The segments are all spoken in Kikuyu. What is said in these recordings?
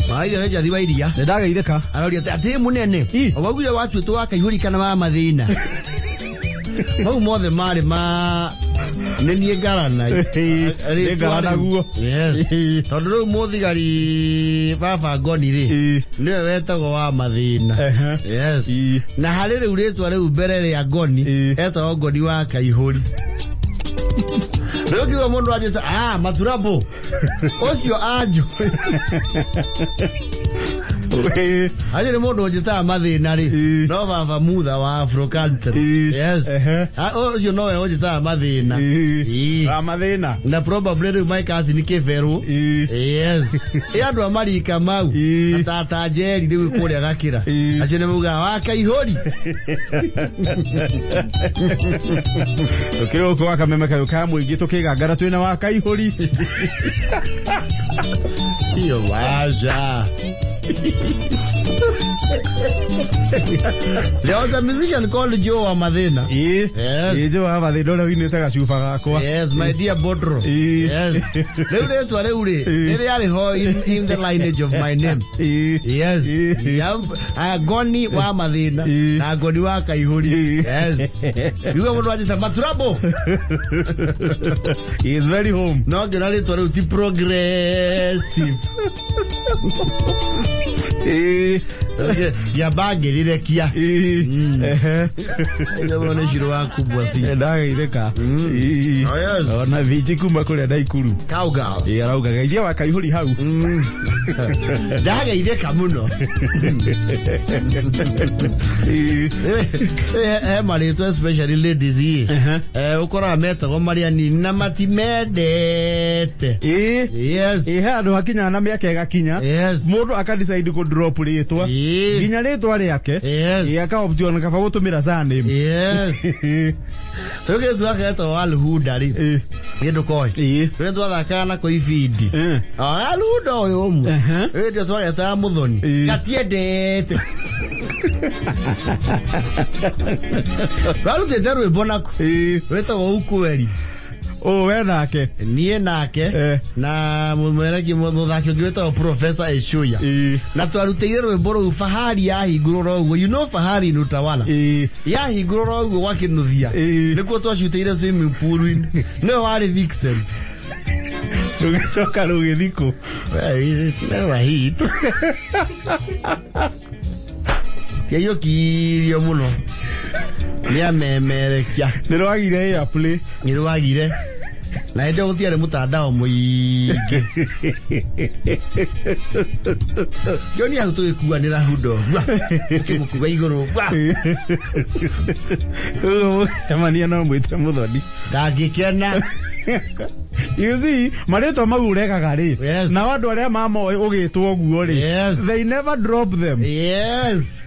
Maithe nĩ njathi wa iria. Nĩ ndageithĩka. Aroria atĩ atĩ mũnene. Ii. Waugire watuĩtwo wa kaihũri kana wa mathĩna. Mau mothe marĩ ma nĩ niĩ ngarana. Ĩ, nĩ ngarana guo. Yes. Ĩ. Tondũ rĩu mũthigari baba Ngoni rĩ Ĩ. nĩwe wetagwo wa mathĩna. Ehe. Yes. Ĩ. Na harĩ rĩu rĩtwa rĩu mbere rĩa Ngoni Ĩ. etagwo Ngoni wa Kaihũri. Rĩu ngiuga mũndũ anjĩta ah maturabo ũcio anjũ Ĩ. acio nĩ mũndũ ũnjĩtaga mathĩna rĩ Ĩ. no baba mutha wa Afro country. Ĩ. Yes. Ehe. Ah, ũcio nowe ũnjĩtaga mathĩna. Ĩ. Ĩ. Wa mathĩna. Na probably rĩu my cousin kĩberwo. Ĩ. Yes. Ĩ andũ a marika mau Ĩ. na tata Njeri rĩu kũrĩa gakĩra. Ĩ. Acio nĩ maugaga wa kaihũri. Tũkĩrĩ gũkũ wa kameme kayũ ka mũingĩ tũkĩgangara twĩna wa kaihũri. Hiyo waja. There was a musician called Joe wa Mathĩna. Ĩ. Yes. Ĩ Joe wa mathĩna ũrĩa winĩte gacuba gakwa. Yes, my dear Bodro. Ĩ. Yes. Rĩu rĩtwa rĩu rĩ, Ĩ. nĩ rĩarĩ ho in the lineage of my name. Ĩ. Yes. Ĩ. Ah, Ngoni wa Mathĩna Ĩ. na Ngoni wa Kaihũri. Ĩ. Yes. Yuga mũndũ anjĩta Maturabo. He is very home. No ngĩona rĩtwa rĩu ti progressive. Ĩ. Ngĩamba ngĩrĩrekia. Ĩ. Ehe. Nĩguo nĩ ciro wa kubwa si. Ndageithĩka. Ĩ. Oh, yes. Ona thinji kuma kũrĩa Naikuru. Cowgirl. Ĩ arauga geithia wa kaihũri hau. Ndageithĩka mũno. Ĩ. He marĩtwa especially ladies ĩ. Ehe. Eh, ũkoraga metagwo marĩ anini na matimendete. Ĩ. Yes. Ĩ he handũ hakinyaga na mĩaka ĩgakinya. Yes. Mũndũ akadecide kũ drop rĩtwa. Ĩ. Nginya rĩtwa rĩake. Yes. Ĩ aka opt ona kaba gũtũmĩra surname. Yes. Rĩu gĩcu agetwo Alhuda rĩ. Ĩ. Nĩ ndũkoĩ. Ĩ. Rĩrĩa twathakaga nako ibindi. Ĩ. Alhuda ũyũ ũmwe. Ehe. Rĩrĩa twagetaga mũthoni. Ĩ. Gatiendete. Twarutĩte rwĩmbo nako. Ĩ. Rwĩtagwo Ukweli. Ũ we nake. Niĩ nake Eh. na mũmereki mũthaki ũngĩ wĩtagwo Professor Eshuya. Ĩ. Na twarutĩire rwĩmbo rũu fahari yahingũrwo ro ũguo. You know fahari in Utawala. Ĩ. Yahingũrwo ro ũguo gwakĩnuthia. Ĩ. Nĩkuo twacutĩire swimming pool-inĩ. Nĩwe warĩ vixen. Rũgĩcoka rũgĩthikũ. Well, it never hit. Tiaiyũkirio mũno nĩ amemerekia. Nĩ rwagire airplay. Nĩ rwagire na hĩndĩ ĩyo gũtiarĩ mũtandao mũingĩ. Ngĩonia hau tũgĩkuanĩra hundo tũkĩmũkua igũrũ. Rĩu mũgĩcemania no mwĩte mũthoni. Ndangĩkena. You see, marĩtwa mau ũregaga rĩ. Yes. Nao andũ arĩa mamoĩ ũgĩtwo ũguo rĩ. Yes. They never drop them. Yes.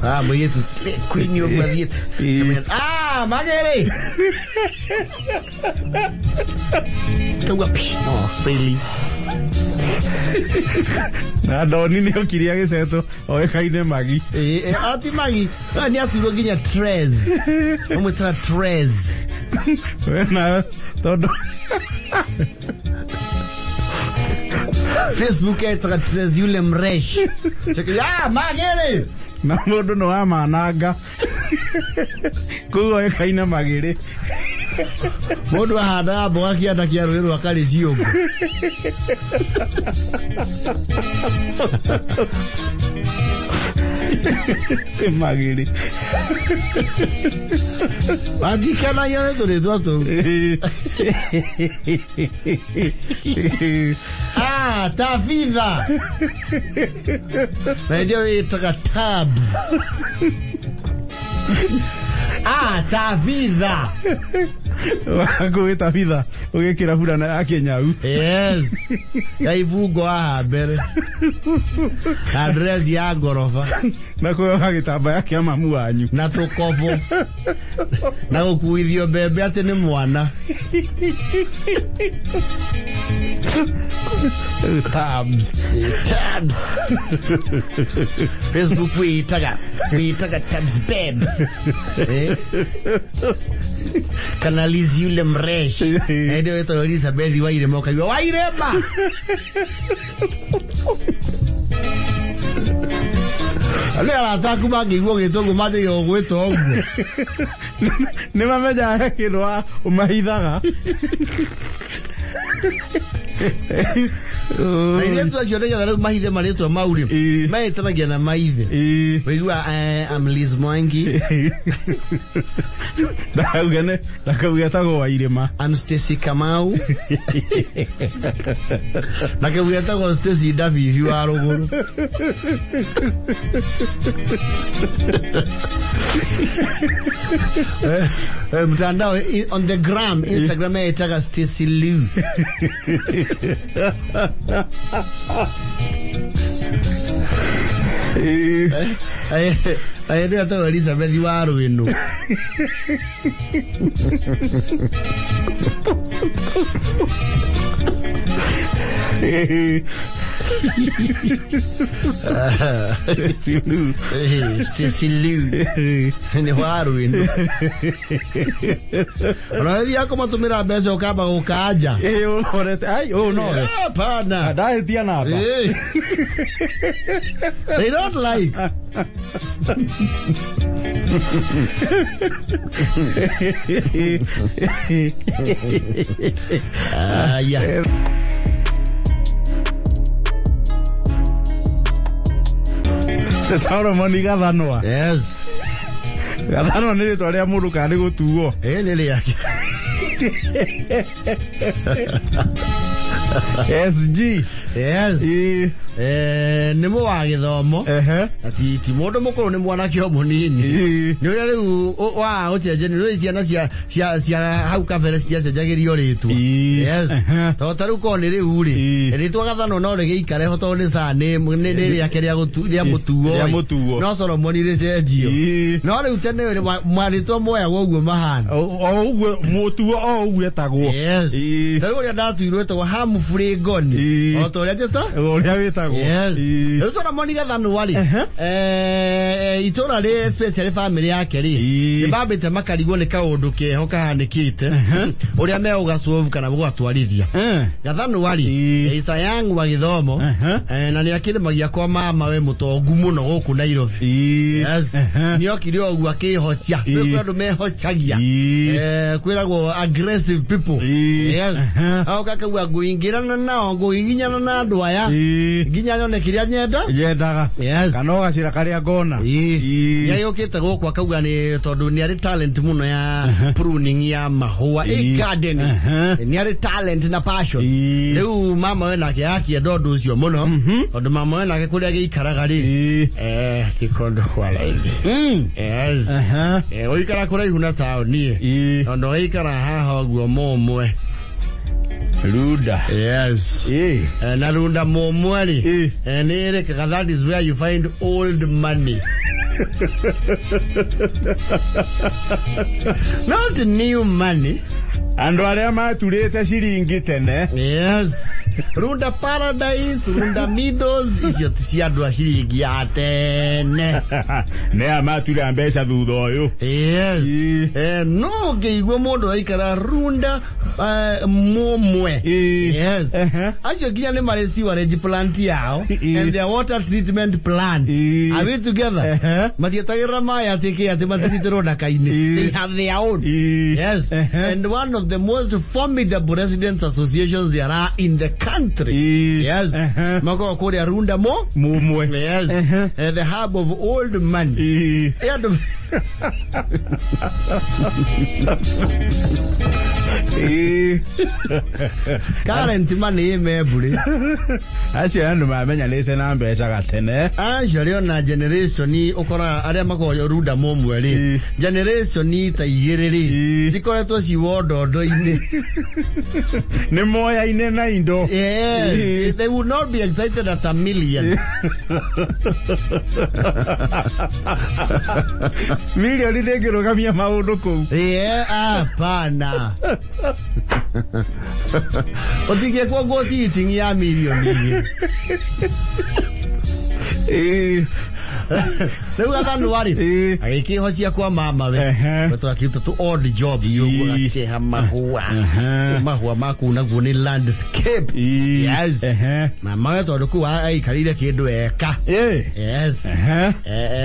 Ah, mũirĩtu slay queen ũguo athiĩte. Ĩ. Ah, magere. Kauga psh. Oh, really. Na ndoni nĩ okire agĩcetwo oĩkaine magi. Eh, eh, ati magi. Ah, nĩ aturwo nginya Trez. Amwĩtaga Trez. We nawe tondũ Facebook etaga Trez yule mresh. Cheki, ah, magere. na mũndũ nĩ wa mananga. Koguo oĩkaine magĩrĩ. Mũndũ ahandaga mboga kĩanda kĩa rũĩ rwa Karĩciũngũ. Magĩrĩ. Watikenagio nĩ tũrĩtwa tũu. Ah, Tabitha. Na hĩndĩ ĩyo wĩtaga Tabs. Ah, Tabitha. Wakũgĩta bitha ũgĩkĩra burana ya kĩnyau. Yes. Ya ibungo haha mbere. Na dress ya ngoroba. Na kwĩyoha gĩtambaya kĩa mamu wanyu. Na tũkobo. Na gũkuithio mbembe atĩ nĩ mwana. Tabs. Tabs. Facebook wĩtaga Tabs Babes. Eh? Kana Liz yule mresh. Na hĩndĩ ĩyo wĩtagwo Elizabeth Wairema, ũkaigua Wairema. Nĩ arata aku mangĩigua ũgĩtwo ũguo manjagia gũgwĩta ũguo. Nĩ mamenyaga he kĩndũ wa ũmahithaga. Na airĩtu acio nĩgetha rĩu mahithe marĩtwa mau rĩ, meĩtanagia na maithe. Waigua I'm Liz Mwangi. Ndakauge nĩ ndakauge etagwo Wairĩma. I'm Stacy Kamau. Na kĩu getagwo Stacy Ndabibi wa rũgũrũ. Mtandao on the gram, Instagram etaga Stacy Liu. Nĩ etagwo Elizabeth wa Rwĩnũ. Stacy Liu nĩ wa Rwĩnũ. Ona wethiaga kũmatũmĩra mbeca ũkamba gũkanja. Ĩĩ, ũrorete ai ũũ nowe. Hapana. Ndahĩtia namba. They don't like. Yeah. Solomoni Gathanwa. Yes. Gathanwa nĩ rĩtwa rĩa mũndũ kana nĩ gũtuo? Nĩ rĩake. SG. Yes. Nĩ mũ wa gĩthomo. Ati ti mũndũ mũkũrũ, nĩ mwanake o mũnini. Nĩ ũrĩa rĩu wa gũcenjania rĩu ciana cia hau kabere citiacenjagĩrio rĩtwa. Yes. Tondũ ta rĩu korwo nĩ rĩu rĩ, rĩtwa Gathanwa no rĩgĩikare ho tondũ nĩ saa nĩ rĩake rĩa mũtuo. Rĩa mũtuo. No Solomoni rĩcenjio. No rĩu tene marĩtwa moyagwo ũguo mahana. O ũguo mũtuo, o ũguo etagwo. Yes. Ta rĩu ũrĩa ndatuirwo etagwo Humphrey Ngoni. O ta ũrĩa njĩta? Ũrĩa wĩtagwo. Yes. Rĩu Solomoni Gathanwa rĩ, itũra rĩ, especially family yake rĩ, nĩ mambĩte makarigwo nĩ kaũndũ keho kahanĩkĩte ũrĩa megũgasolve kana gũgatwarithia. Gathanwa rĩ, is a young wa gĩthomo, na nĩ akĩrĩmagia kwa mama we mũtongu mũno gũkũ Nairobi. Yes. Nĩ okire ũguo akĩhocia. Kwĩ andũ mehocagia. Kwĩragwo aggressive people. Yes. Agoka akauga ngũingĩrana nao, ngũgiginyana na andũ aya nginya nyone kĩrĩa nyenda. Nyendaga. Yes. Kana ũgacĩra karĩa ngona. Nĩ agĩũkĩte gũkũ akauga nĩ tondũ nĩ arĩ talent mũno ya pruning ya mahũa, gardening. Nĩ arĩ talent na passion. Rĩu mama we nake akĩenda ũndũ ũcio mũno tondũ mama we nake kũrĩa agĩikaraga rĩ, ti kũndũ kwa raithi. Yes. Gũikara kũraihu na taũni, tondũ waikara haha ũguo mũmwe. Runda. Yes. Na runda mũmwe rĩ, nĩ ĩrĩkaga, that is where you find old money, not new money. Andũ arĩa maturĩte ciringi tene. Yes, Runda Paradise, Runda Meadows, icio ti cia andũ a ciringi ya tene. Nĩ aya matura mbeca thutha ũyũ. Yes. No ũngĩigua mũndũ araikara Runda mũmwe, yes, acio nginya nĩ marĩ sewerage plant yao and their water treatment plant. Are we together? Matietagĩrĩra maĩ atĩ kĩ atĩ matirutĩrwo ndaka-inĩ. They have their own. Yes. And one of the most formidable residents associations there are in the country. Yes. Makoragwo kũrĩa Runda mo Mumwe. Yes. The hub of old money. Andũ current money ĩ membũrĩ. Acio andũ mamenyanĩte na mbeca gatene. Acio rĩ, ona generation ũkoraga arĩa makoragwo Runda mũmwe rĩ, generation ta igĩrĩ rĩ, cikoretwo ci wondondo-inĩ. Nĩ moyaine na indo. Yes, they would not be excited at a million. Milioni ndĩngĩrũgamia maũndũ kũu. Yeah, hapana. Ũtingĩkwo ngũti itingi ya milioni igĩrĩ. Rĩu gathanwa rĩ Ĩĩ. agĩkĩhocia kwa mama we. Ehe. Tũrakiruta tu odd jobs ũguo Ĩĩ. gaceha mahũa. Ehe. Mahũa maku naguo nĩ landscape. Ĩĩ. Yes. Ehe. Mama we tondũ kũu aikarĩire kĩndũ eka. Ĩĩ. Yes. Ehe.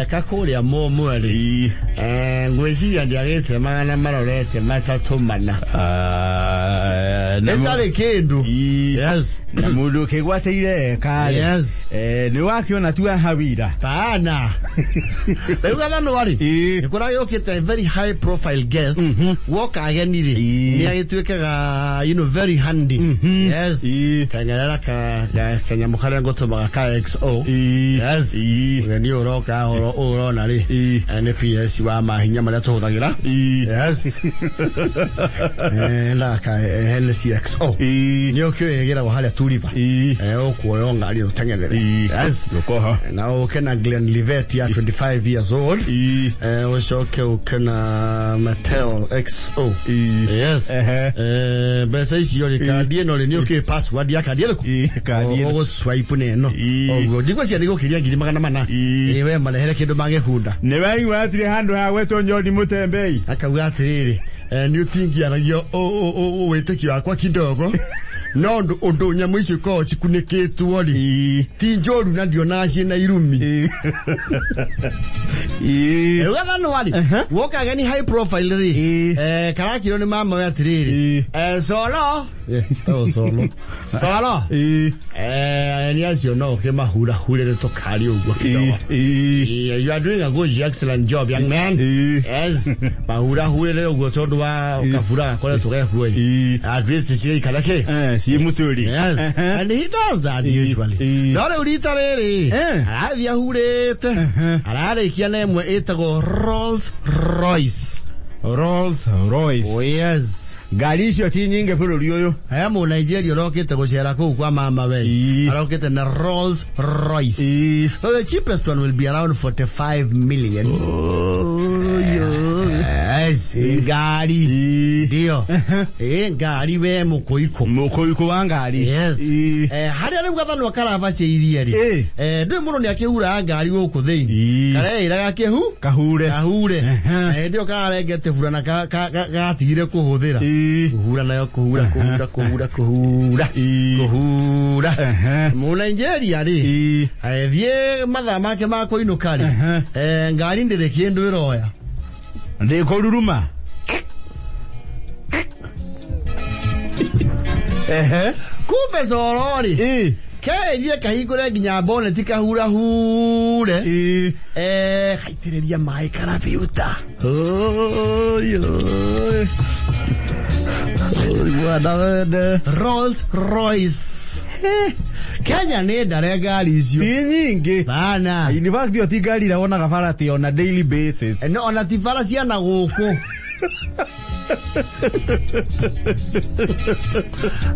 Eka kũrĩa mũmwe rĩ. Ĩĩ. Ngwĩciria ndiagĩte magana marorete matatũ mana. Ah, na mu- Ĩtarĩ kĩndũ. Ĩĩ. Yes. Na mũndũ ũkĩgwatĩire eka rĩ. Yes. Nĩ wakĩona tu aha wira. Pana. Rĩu gathanwa rĩ. Ĩĩ. Nĩ kũragĩũkĩte very high profile guest. Woka ageni rĩ. Ĩĩ. Nĩ agĩtuĩkaga you know very handy. Yes. Ĩĩ. Tengerera ka kanyamũ karĩa ngũtũmaga ka XO. Ĩĩ. Yes. Ĩĩ. Mũgeni ũyũ ũroka ũro ũrona rĩ. Ĩĩ. Nĩ PS wa mahinya marĩa tũhũthagĩra. Ĩĩ. Yes. Na ka Hennessy XO. Ĩĩ. Nĩ ũkĩũĩ ĩgĩragwo harĩa Two River. Ĩĩ. Ũkuoya ngari ũteng'erere. Ĩĩ. Yes. Gũkoha. Na ũke na Glenlivet ya 25 years old. Ĩĩ. Ũcoke ũke na Mattel XO. Ĩĩ. Yes. Ehe. Mbeca icio rĩ kandi ĩno rĩ nĩ ũkĩũĩ password ya kandi ĩrĩkũ? Ĩĩ, kandi ĩno. Ũgũ swipe na ĩno. Ĩĩ. Ũguo ndigwĩciria nĩ gũkĩria 400,000. Ĩĩ. Ĩĩ we marehere kĩndũ mangĩhunda. Nĩ waigua hatirĩ handũ ha gwetwo John Mũtembei. Akauga atĩrĩrĩ, nĩ ũtingiaragia wĩtĩkio wakwa kidogo no ũndũ ũndũ nyamũ icio ikoragwo cikunĩkĩtwo rĩ Ĩĩ. ti njũru na ndionaga ciĩna irumi. Ĩĩ. Ĩĩ. Rĩu gathanwa rĩ woka ageni high profile rĩ Ĩĩ. karakirwo nĩ mama we atĩrĩrĩ Ĩĩ. solo tagwo solo solo Ĩĩ. ageni acio no ũkĩmahurahurĩre tũkari ũguo kidogo. Ĩĩ. Yeah, you are doing a good, excellent job, young man. Ĩĩ. Yes. Mahurahurĩre ũguo tondũ wa kabura gakoretwo gekuo ĩ. Ĩĩ. At least cigaikara kĩ? Ciĩ mũcũri. Yes. Ehe. And he does that Ĩĩ. usually. Ĩĩ. No rĩu rita rĩrĩ arathiĩ ahurĩte ararĩkia na ĩmwe ĩtagwo Rolls Royce. Rolls Royce. Oh yes. Ngari icio ti nyingĩ bũrũri ũyũ. He mũ Nigeria ũrokĩte gũcera kũu kwa mama we. Ĩĩ. Arokĩte na Rolls Royce. Ĩĩ. So the cheapest one will be around 45 million. Yes, ngari. Ĩĩ. Ndio. Ngari we mũkũikũ. Mũkũikũ wa ngari. Yes. Ĩĩ. Harĩa rĩu gathanwa karabacĩirie rĩ. Ĩĩ. Ndũĩ mũndũ nĩ akĩhuraga ngari gũkũ thĩinĩ. Ĩĩ. Kareĩra gakĩhu Kahure. kahure. Ehe. Na hĩndĩ ĩyo kararengete burana gatigire kũhũthĩra. Ĩĩ. Kũhura nayo kũhura kũhura kũhura kũhura. Ĩĩ. Kũhura. Ehe. Mũ Nigeria rĩ. Ĩĩ. Agĩthiĩ mathaa make ma kũinũka rĩ. Ehe. Ngari ndĩrĩ kĩndũ ĩroya. Ndĩkũruruma. Ehe. Kumbe coro rĩ. Ĩĩ. Kerie kahingũre nginya boneti kahurahure. Ĩĩ. Gaitĩrĩria maĩ karabiuta. Oi, oi. Oi, mwana wende. Rolls Royce. Kenya nĩ ndare ngari icio. Ti nyingĩ. Bana. In fact, ĩyo ti ngari ĩrĩa wonaga bara atĩ on a daily basis. No ona ti bara ciana gũkũ.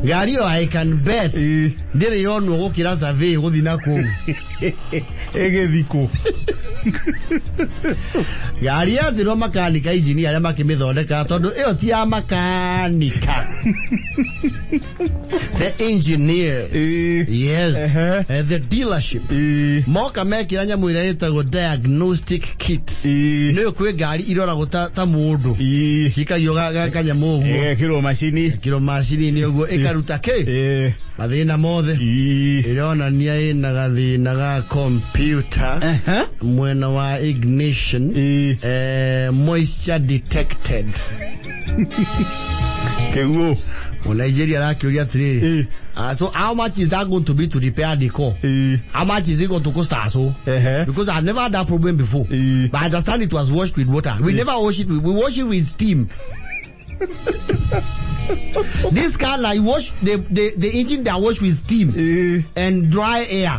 Ngari ĩyo I can bet Ĩĩ. ndĩrĩ yonwo gũkĩra survey gũthiĩ na kũu. Ĩgĩthikũ. Ngari yatirwo makanika injinia arĩa makĩmĩthondeka tondũ ĩyo ti ya makanika. The engineers. Ĩĩ. Yes. Ehe. The dealership. Ĩĩ. Moka mekĩra nyamũ ĩrĩa ĩtagwo diagnostic kit. Ĩĩ. Nĩ kwĩ ngari iroragwo ta mũndũ. Ĩĩ. Cikagio kanyamũ ũguo. Ĩgekĩrwo macini. Kĩro macini-inĩ ũguo ĩkaruta kĩ? Ĩĩ. Mathĩna mothe. Ĩĩ. Ĩronania ĩna gathĩna ga computer Ehe. mwena wa ignition. Ĩĩ. Moisture detected. Kĩguũ. Mo Nigeria arakĩũria atĩrĩrĩ. Ĩĩ. So how much is that going to be to repair the car? Ĩĩ. How much is it going to cost us? Oh? Ehe. Because I've never had that problem before. Ĩĩ. But I understand it was washed with water. We never wash it with, we wash it with steam. This car, I wash the engine that wash with steam Ĩĩ. and dry air.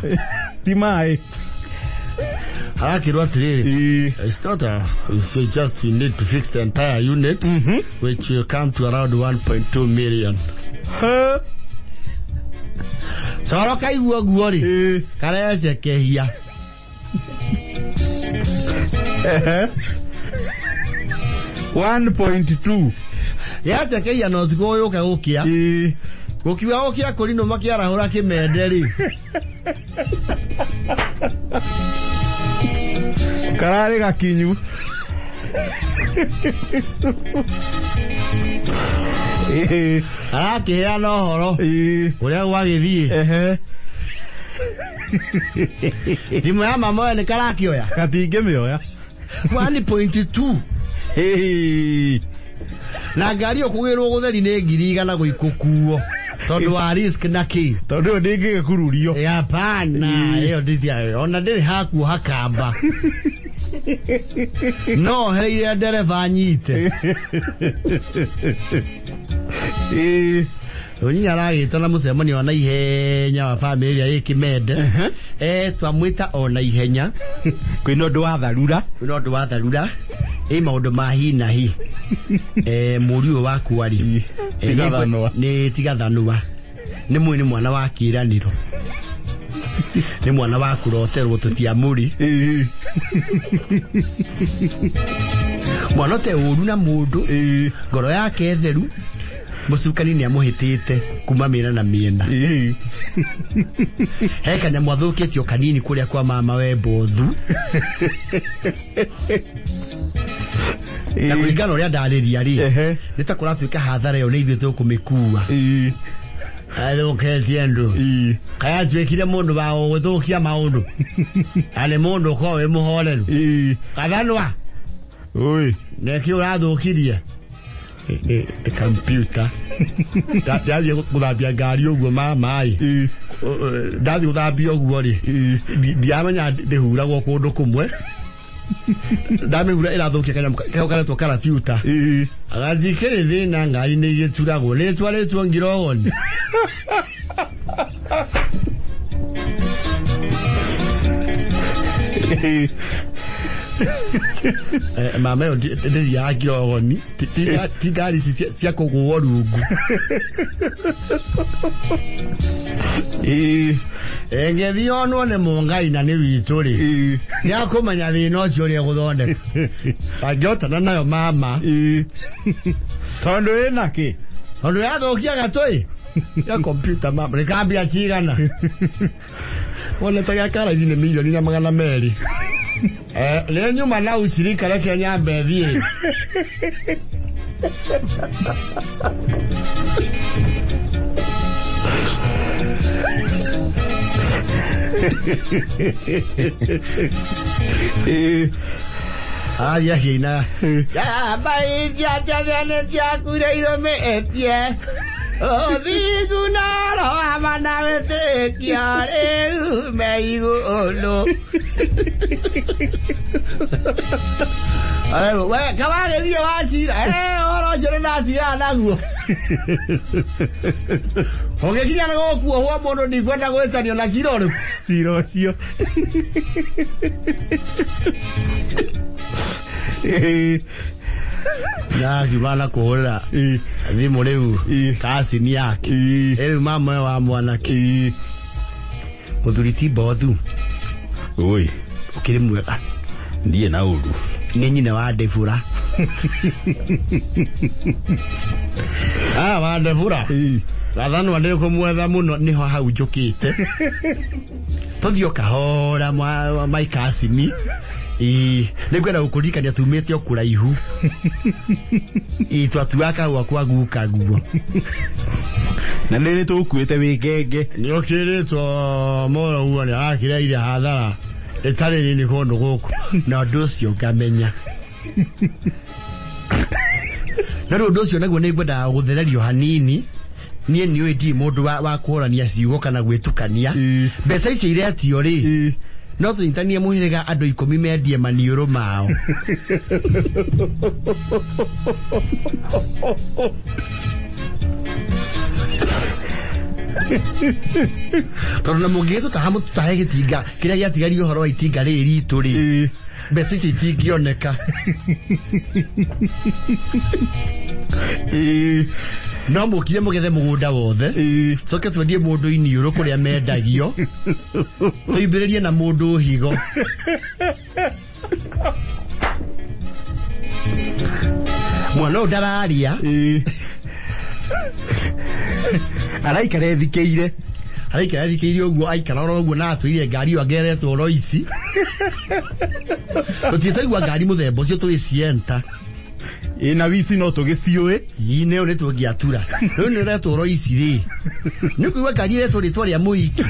Ti maĩ. Arakĩrwo atĩrĩrĩ. Ĩĩ. It's not a, it's just you need to fix the entire unit, which will come to around 1.2 million. Hĩ. Coro kaigua guo rĩ, Ĩĩ. karecekehia. Ehe. 1.2. Gecekehia na ũtukũ ũyũ ũka gũkĩa. Ĩĩ. Gũkiuga gũkĩa kũrinũ makĩarahũra kĩmende rĩ. Kararĩ gakinyu. Ĩĩ, Arakĩheana ũhoro ĩĩ, ũrĩa gwagĩthiĩ. Ehe. Thimũ ya mama we nĩ karakĩoya. Gatingĩmĩoya. 1.2. Ĩĩ. Na ngari ĩyo kũgĩrwo gũtheri nĩ 100,000 gũikũkuo tondũ wa risk na kĩ. Tondũ ĩyo ndĩngĩgĩkururio. Hapana, ĩyo nditia ona ndĩrĩ hakuoha kamba. No hereire ndereba nyite. Ĩĩ. Nyinya aragĩta na mũcemanio wa naihenya wa bamĩrĩ ĩrĩa ĩ Kĩmende. Eh, twamwĩta o naihenya. Kwĩna ũndũ wa tharura. Kwĩna ũndũ wa tharura. Ĩ maũndũ ma hi na hi. Eh, mũriũ ũyũ wakwa rĩ. Eh, Tiga thanũa. Nĩ tiga thanũa. Nĩ mwĩ nĩ mwana wa kĩranĩro. Nĩ mwana wa kũroterwo tũtiamũri. Ĩĩ. Mwana ũte ũru na mũndũ. Ĩĩ. Ngoro yake theru. Mũcukani nĩ amũhĩtĩte kuma mĩena na mĩena. Ĩĩ. He kanyamũ athũkĩtio kanini kũrĩa kwa mama we mbothu. Na kũringana na ũrĩa ndarĩria rĩ, Ehe. nĩ ta kũratuĩka hathara ĩyo nĩ ithuĩ tũkũmĩkua. Ĩĩ. Athũkĩtie ndũ. Ĩĩ. Kaya atuĩkire mũndũ wa gũthũkia maũndũ. Na nĩ mũndũ ũkoragwo wĩ mũhoreru. Ĩĩ. Kathanwa, Oi. nĩkĩ ũrathũkirie? Nĩ computer. Ndathiĩ gũthambia ngari ũguo mama ĩ. Ĩĩ. Ndathiĩ gũthambia ũguo rĩ, Ĩĩ. ndiramenya ndĩhuragwo kũndũ kũmwe. Ndamĩhura ĩrathũkia kanyamũ kau karetwo karabiuta. Ĩĩ. Gatikĩrĩ thĩna ngari nĩ igĩturagwo rĩtwarĩtwo ngirogoni. Ĩĩ. Eh, mama ĩyo ndĩthiaga ngirogoni ti ngari ici cia kũgũo rungu. Ĩĩ. Ĩngĩthiĩ onwo nĩ mũngai na nĩ witũ rĩ, Ĩĩ. nĩ akũmenya thĩna ũcio ũrĩa egũthondeka. Angĩhotana nayo mama. Ĩĩ. Tondũ ĩna kĩ? Tondũ yathũkia gatũ ya kompyuta mama nĩ kambia cigana. Wona ta gĩa karaithi nĩ 1,200,000. Eh, nĩ nyuma na ucirika reke nyambe thiĩ. Ĩĩ. Arathiĩ akĩina. Njamba iria njathe nĩ ciakuire irũmĩtie. Ũthingu na roho na wĩtĩkio rĩu me igũrũ. Arerwo, we kawagĩthiĩ wacira, eh, ũhoro ũcio nĩ ndacira naguo. Ũngĩkinya nĩ gũkuohwo mũndũ ndikwenda gwĩtanio na cira ũrĩkũ. Cira ũcio. Ĩĩ. Ndakiuma na kũhũrĩra Ĩĩ. thimũ rĩu Ĩĩ. kacini yake. Ĩĩ. Rĩu mama ũyũ wa mwanake. Ĩĩ. Mũthuri ti mbothu Oi. ũkĩrĩ mwega. Ndiĩ na ũru. Nĩ nyina wa Ndebura. Ah, wa Ndebura. Ĩĩ. Gathanwa ndĩ kũmwetha mũno nĩho hau njũkĩte. Tũthiĩ o kahora maikacini. Ĩĩ, nĩngwenda gũkũririkania tumĩte o kũraihu. Ĩĩ, twatuaga kahũa kwa guka guo. Na nĩ tũkuĩte wĩ ngenge. Nĩ ũkĩrĩtwo mũno guo nĩ arakĩreire hathara ĩtarĩ nini kũndũ gũkũ. Na ũndũ ũcio ngamenya. Na rĩu ũndũ ũcio naguo nĩ ngwendaga gũthererio hanini. Niĩ nĩũĩ ndirĩ mũndũ wa kũhorania ciugo kana gwĩtukania. Ĩĩ. Mbeca icio iretio rĩ, Ĩĩ. no tũnyitanie mũhĩrĩga andũ 10 mendie maniũrũ mao. Tondũ na mũngĩgĩtũtaha mũtũtahe gĩtinga kĩrĩa gĩatigaria ũhoro wa itinga rĩrĩ ritũ rĩ, Ĩĩ. mbeca icio itingĩoneka. Ĩĩ. No mũkire mũgethe mũgũnda wothe. Ĩĩ. Coke twendie mũndũ iniũrũ kũrĩa mendagio. Tũimbĩrĩrie na mũndũ higo. Mwana ũyũ ndararia. Ĩĩ. Araikara ethikĩire. Araikara athikĩirie ũguo, aikara oro ũguo na atũire ngari ĩyo angeretwo Royce. Tũtirĩ twaigua ngari mũthemba ũcio tũĩ Sienta. Ĩ na wici no tũgĩciũĩ. Ii nĩyo nĩ tũngĩatura. Rĩu nĩ ũretwo Royce rĩ. Nĩ ũkũigua ngari ĩretwo rĩtwa rĩa mũhiki.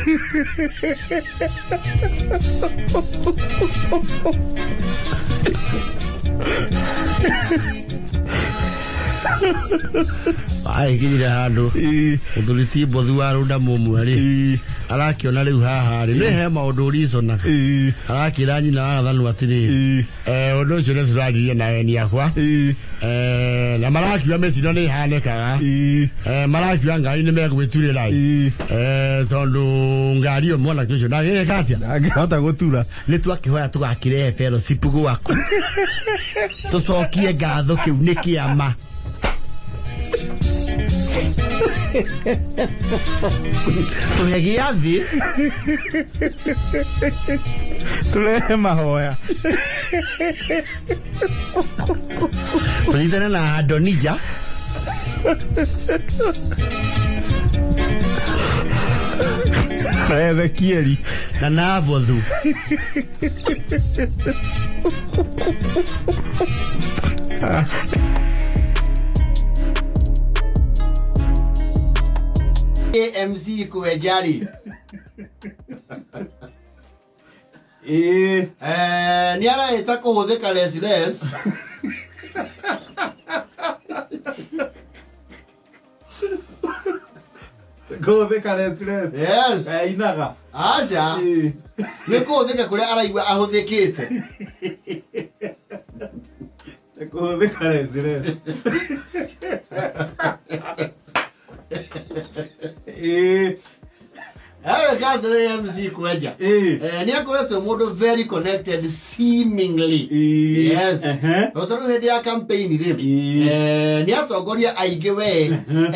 Agĩkinyire handũ mũthuri ti mbothu wa rũnda mũmwe rĩ arakĩona rĩu haha rĩ nĩ he maũndũ ũriconaga arakĩra nyina wa gathanu atĩrĩrĩ, ũndũ ũcio nĩ tũraririe na eni akwa. Na marakiuga mĩtino nĩ ĩhanĩkaga. Marakiuga ngari nĩ megwĩturĩra. Tondũ ngari ĩyo mwanake ũcio ndangĩgĩka atĩa? Ndangĩhota gũtura. Nĩ twakĩhoya tũgakĩrehe fellowship gwaku tũcokie ngatho kĩu nĩ kĩama. Tũhe gĩathĩ. Tũrehe mahoya. Tũnyitane na Adonija. Na Ezekieli. Na Nabothu. AMC Kuwejari. Ĩĩ. Nĩ araĩta kũhũthĩka less less. Kũhũthĩka less less. Yes. Ainaga. Aca. Ĩĩ. Nĩ kũhũthĩka kũrĩa araigua ahũthĩkĩte. Kũhũthĩka less less. Ĩĩ. Agĩka MC Kwenja. Ĩĩ. Nĩ akoretwo mũndũ very connected seemingly. Ĩĩ. Yes. Ehe. No tondũ hĩndĩ ya campaign rĩ, Ĩĩ. nĩ atongoria aingĩ we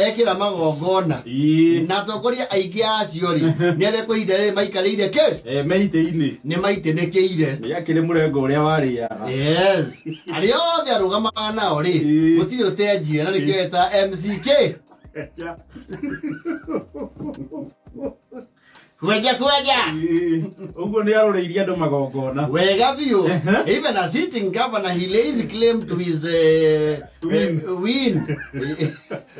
ekĩra magongona. Ĩĩ. Na atongoria aingĩ acio rĩ, nĩ arĩa kwa ihinda rĩrĩ maikarĩire kĩ? Meitĩ-inĩ. Nĩ maitĩnĩkĩire. Nĩ akĩrĩ mũrengo ũrĩa warĩaga. Yes. Arĩa othe arũgamaga nao rĩ, Ĩĩ. gũtirĩ ũtenjire na nĩkĩo eta MCK. Kwenja kwenja. Ĩĩ. Ũguo nĩ arũrĩirie andũ magongona. Wega biũ. Ehe. Even a sitting governor, he lays claim to his Win. Win.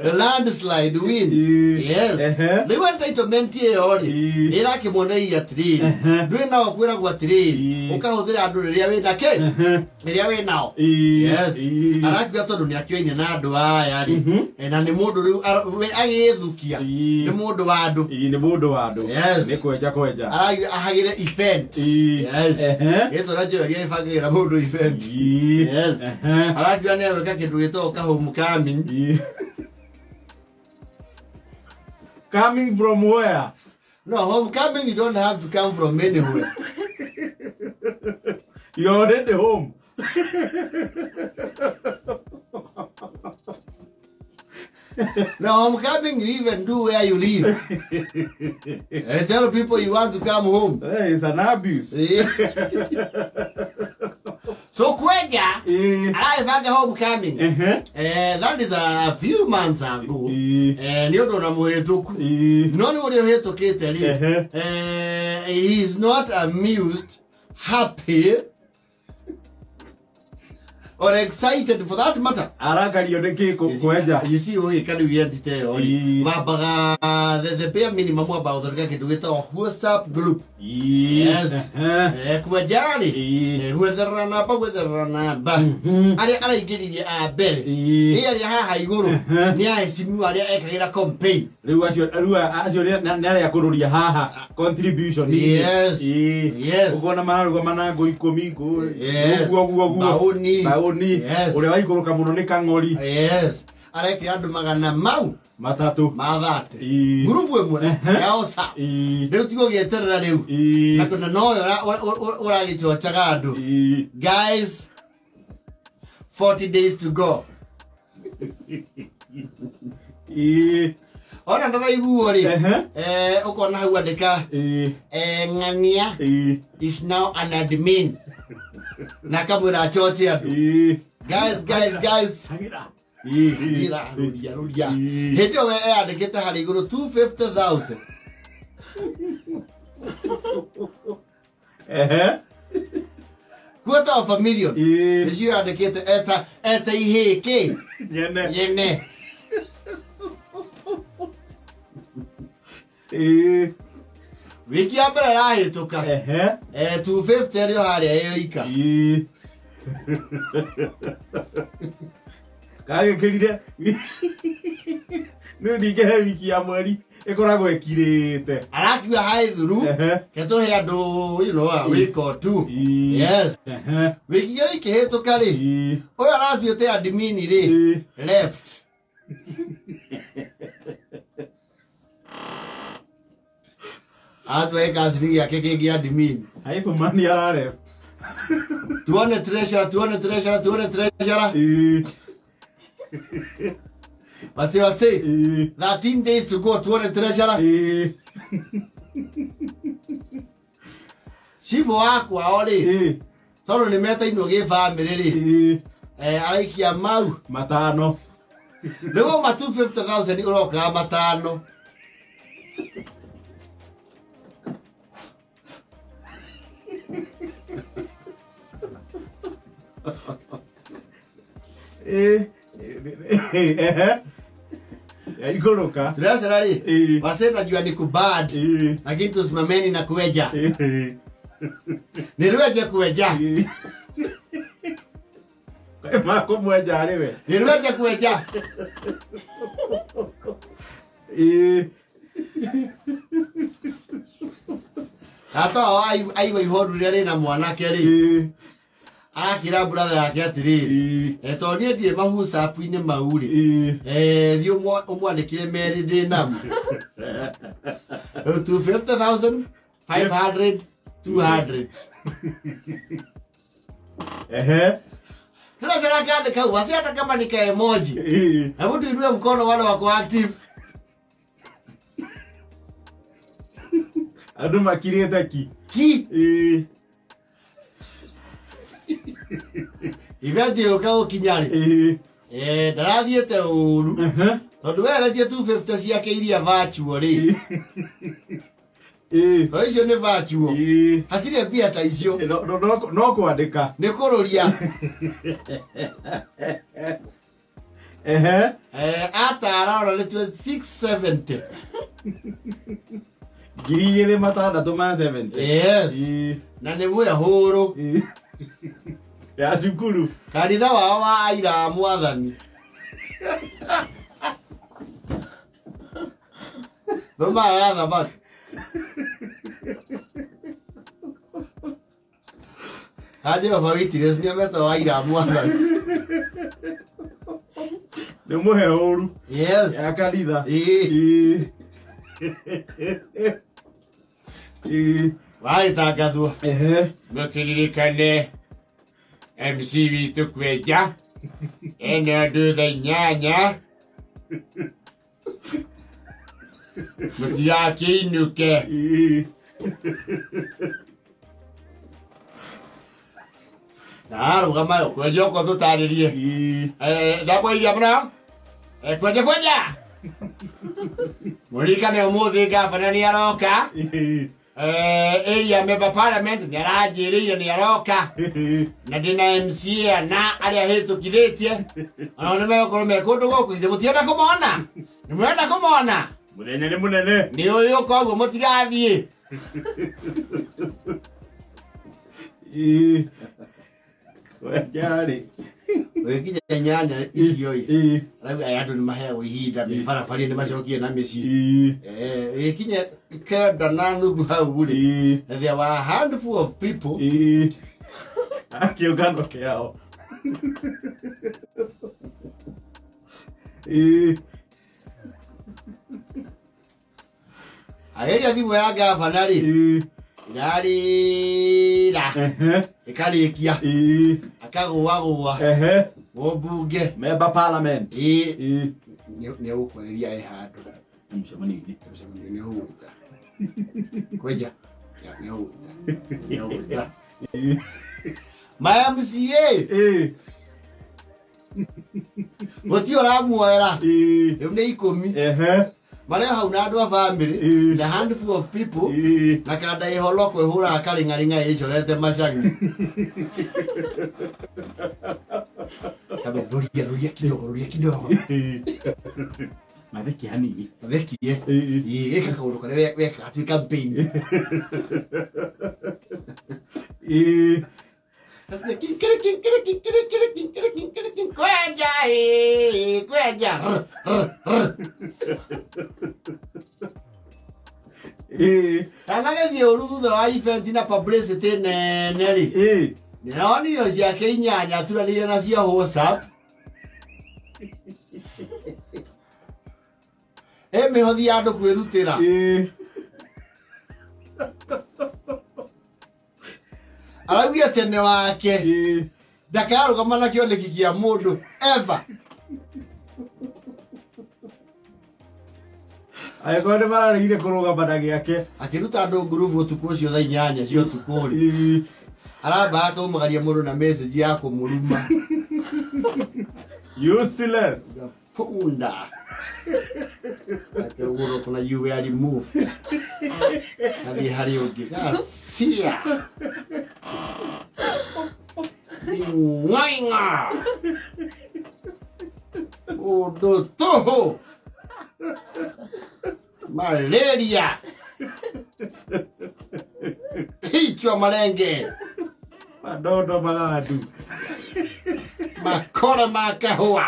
Landslide win. Ĩĩ. Yes. Ehe. Rĩu entitlement ĩyo rĩ, Ĩĩ. nĩ ĩrakĩmuonereria atĩrĩrĩ, Ehe. ndwĩ nao kwĩragwo atĩrĩrĩ, Ĩĩ. ũkahũthĩra andũ rĩrĩa wĩna kĩ? Ehe. Rĩrĩa wĩ nao. Ĩĩ. Yes. Ĩĩ. Arakiuga tondũ nĩ akĩoine na andũ aya rĩ, na nĩ mũndũ rĩu we agĩĩthukia, Ĩĩ. nĩ mũndũ wa andũ. Ĩĩ, nĩ mũndũ wa andũ. Yes. Nĩ kwenja kwenja. Arakiuga ahagĩre event. Ĩĩ. Yes. Ehe. Gĩtũ na Joel ĩbangagĩra mũndũ event. Ĩĩ. Yes. Ehe. Arakiuga nĩ egwĩka kĩndũ gĩtagwo ka homecoming. Ĩĩ. Coming from where? No, homecoming you don't have to come from anywhere. You're already home. No, homecoming you even do where you live. And tell people you want to come home. Hey, it's an abuse. So Kwenja, Ĩĩ. araĩbanga homecoming. Ehe. That is a few months ago. Ĩĩ. Nĩ ũndũ na mũhĩtũku. Ĩĩ. No nĩ ũrĩa ũhĩtũkĩte rĩ, Ehe. He is not amused, happy or excited for that matter. Arakario nĩ kĩ kwenja? You see, ũgĩka rĩu gĩentite ĩyo rĩ, Ĩĩ. mambaga the bare minimum wambaga gũthondeka kĩndũ gĩtagwo WhatsApp group. Ĩĩ. Yes. Ehe. Kwenja rĩ, Ĩĩ. gwetherera namba gwetherera namba arĩa araingĩririe a mbere, Ĩĩ. ĩ arĩa haha igũrũ Ehe. nĩ ahecimiwa arĩa ekagĩra campaign. Rĩu acio rĩu acio nĩ arĩa kũrũria haha contribution. Yes. Ĩĩ. Yes. Ũkona mararũgama na ngũ 10 ngũ. Yes. Ũguo ũguo ũguo. Mbaũni. Mbaũni. Yes. Ũrĩa waikũrũka mũno nĩ kang'ori. Yes, arekĩra andũ magana mau 3. ma 30. Ĩĩ. Ngurubu ĩmwe Ehe. ya WhatsApp. Ĩĩ. Rĩu tigo gĩeterera rĩu Ĩĩ. na kũna noyo ũragĩchochaga andũ. Ĩĩ. Guys, 40 days to go. Ĩĩ. Ona ndaraiguo rĩ, Ehe. ũkona hau andĩka Ĩĩ. ng'ania Ĩĩ. is now an admin na akamwĩra achoche andũ. Ĩĩ. Guys, guys, guys. Hagĩra. Ĩĩ, hagĩra, rũria rũria. Ĩĩ. Hĩndĩ ĩyo we eyandĩkĩte harĩ igũrũ 250,000. Ehe. Quarter of a million. Ĩĩ. Nĩcio yandĩkĩte eta eta ihĩĩ kĩ Nyene. nyene. Ĩĩ. Wiki ya mbere ĩrahĩtũka. Ehe. 250 ĩrĩ o harĩa ĩyoika. Ĩĩ. Kagĩkĩrire nĩ ningĩ he wiki ya mweri ĩkoragwo ĩkirĩte. Arakiuga haĩ thuru. Ehe. Ketũhe andũ you know, a week or two. Ĩĩ. Yes. Ehe. Wiki igĩrĩ ikĩhĩtũka rĩ, Ĩĩ. ũyũ aratuĩte admin rĩ, Ĩĩ. left. Aratware kacini gĩake kĩngĩ admin. Haibũmani araref. Tuone treasurer, tuone treasurer, tuone treasurer. Ĩĩ. Wase wase. Ĩĩ. 13 days to go, tuone treasurer. Ĩĩ. Chifu wa kwao rĩ, Ĩĩ. tondũ nĩ metainwo gĩ family rĩ, Ĩĩ. araikia mau. Matano. Nĩguo ma 250,000 ũrokaga matano. Ĩĩ. Ehe. Yaikũrũka. Treasurer rĩ, Ĩĩ. wase najua ni kubad, Ĩĩ. lakini tusimameni na kueja. Ĩĩ. Ni rweje kueja. Ĩĩ. Makũmwenja arĩ we. Ni rweje kueja. Ĩĩ. Tata wao aigua ihoru rĩrĩa rĩna mwanake rĩ, Ĩĩ. arakĩra brother yake atĩrĩrĩ, Ĩĩ. tondũ niĩ ndirĩ mahusapu-inĩ mau rĩ, Ĩĩ. thiĩ ũmwandĩkĩre merĩ ndĩ namo. Rĩu 250,000, 500, 200. Ehe. Tunachora kandika hau, wasi hata kama ni ka emoji. Ĩĩ. Hebu tuinue mkono wale wako active. Andũ makirĩte ki. Ki, Ĩĩ. event yũka gũkinya rĩ. Ĩĩ. Ndarathiĩte ũru. Ehe. Tondũ weretie 250 ciake iria virtual rĩ. Ĩĩ. Tondũ icio nĩ virtual. Ĩĩ. Hatirĩ mbia ta icio. No- no- no- no kwandĩka. Nĩ kũrũria. Ehe. Atara ona nĩ 670. 2670. Yes. Ĩĩ. Na nĩ mwĩhũrũ. Ĩĩ. Ya cukuru. Kanitha wao wa aira a mwathani. Thoma ya thamaki. Ha Jehova Witness nĩo metagwo aira a mwathani. Nĩ mũhe ũru. Yes. Ya kanitha. Ĩĩ. Ĩĩ. Ĩĩ. Wagĩtangathwo. Ehe. Mũkĩririkane MC witũ kwenja ena andũ thaa inyanya mũtigakĩinũke. Ĩĩ. Na arũgama yo kwenja ũko tũtarĩrie. Ĩĩ. Ndakwaithia mũno. Kwenja kwenja mũririkane ũmũthĩ ngabana nĩ aroka. Ĩĩ. Area member parliament nĩ aranjĩrĩire nĩ aroka. Ĩĩ. Na ndĩna MCA na arĩa hĩtũkithĩtie onao nĩ megũkorwo me kũndũ gũkũ ithe mũtienda kũmona nĩ mũrenda kũmona Mũthenya nĩ mũnene. nĩ ũyũ koguo mũtigathiĩ. Ĩĩ. Kwenja rĩ. Ũgĩkinya inyanya icio ĩ. Ĩĩ. Arauga aya andũ nĩ maheagwo ihinda me barabara nĩ macokie na mĩciĩ. Ĩĩ. Ĩgĩkinya 9:30 hau rĩ. Ĩĩ. There were a handful of people. Ĩĩ. A kĩũngano kĩao. Ĩĩ. Ageria thimũ ya gavana rĩ. Ĩĩ. Ĩrarĩra. Ehe. Ĩkarĩkia. Ĩĩ. Akagũagũa. Ehe. Mũmbunge. Member parliament. Ĩĩ. Ĩĩ. Nĩ egũkwarĩria e handũ. Mũcemanio-inĩ. Mũcemanio nĩ ũgwĩta. Kwenja. Nĩ ũgwĩta. Nĩ ũgwĩta. Ĩĩ. Ma MCA. Ĩĩ. Gũtirĩ ũramuoera. Ĩĩ. Rĩu nĩ 10. Ehe. Marĩ o hau na andũ a family Ĩĩ. na handful of people Ĩĩ. na kanda ĩholoko ĩhũraga karĩng'arĩng'a ĩcorete macang'i. Kambe rũria rũria kidogo rũria kidogo. Ĩĩ. Mathekie hanini. Mathekie. Ĩĩ. Ĩĩ, ĩka kaũndũ karĩa wekaga twĩ campaign. Ĩĩ. Kasikia kinkiri kinkiri kinkiri kinkiri kinkiri kinkiri kinkiri kwenja eh kwenja. Rr, rr, rr. Ĩĩ. Kana gĩthiĩ ũru thutha wa event na publicity nene rĩ. Ĩĩ. Nĩronire ciake inyanya aturanĩire nacio WhatsApp. Ĩ mĩhothi ya andũ kwĩrutĩra. Ĩĩ. Araugire tene wake Ĩĩ. ndakarũgama na kĩoneki kĩa mũndũ ever. Angĩkorwo nĩ mararegire kũrũgama na gĩake. Akĩruta andũ ngurubu ũtukũ ũcio thaa 8 cia ũtukũ rĩ. Ĩĩ. Arambaga kũmagaria mũndũ na message ya kũmũruma. Useless. Funda. Akĩgũrwo kuna you were removed. Athiĩ harĩ ũngĩ. Gacia. Ng'aing'a. Ũndũ tũhũ. Malaria. Kichwa marenge. Madondo magandu. Makora ma kahũa.